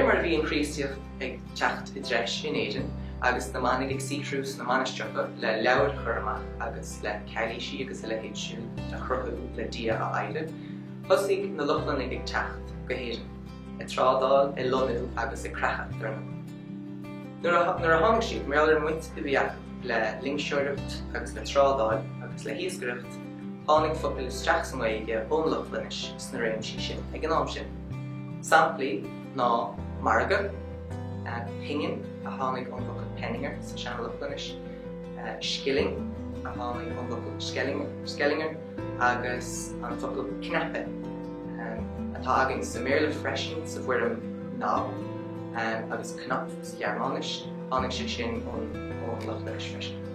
mar a bhí an Chríostaíocht ag teacht i dtreis in Éirinn agus na manaigh ag saothrú sna mainistreacha le leabhair a chur amach agus le cailísí agus a leithéid siúd a chruthú le Dia a adhradh, thosaigh na Lochlannaigh ag teacht go hÉirinn, ag trádáil, ag lonnú agus ag creachadh, dar ndóigh. Nuair a tháinig siad, mar gheall ar an mbaint a bhí acu le loingseoireacht agus le trádáil agus le hiascaireacht, tháinig focail isteach sa nGaeilge ón Lochlainnis sna réimsí sin ag an am sin. Samplaí ná margadh, pingin, a tháinig ón bhfocal penningar sa tSean-Lochlainnis, scilling, a tháinig ón bhfocal skellingar, agus an focal cnaipe, atá againn sa mBéarla freisin sa bhfoirm knob, agus Knopf sa Ghearmáinis, tháinig sé sin ón Lochlainnis freisin.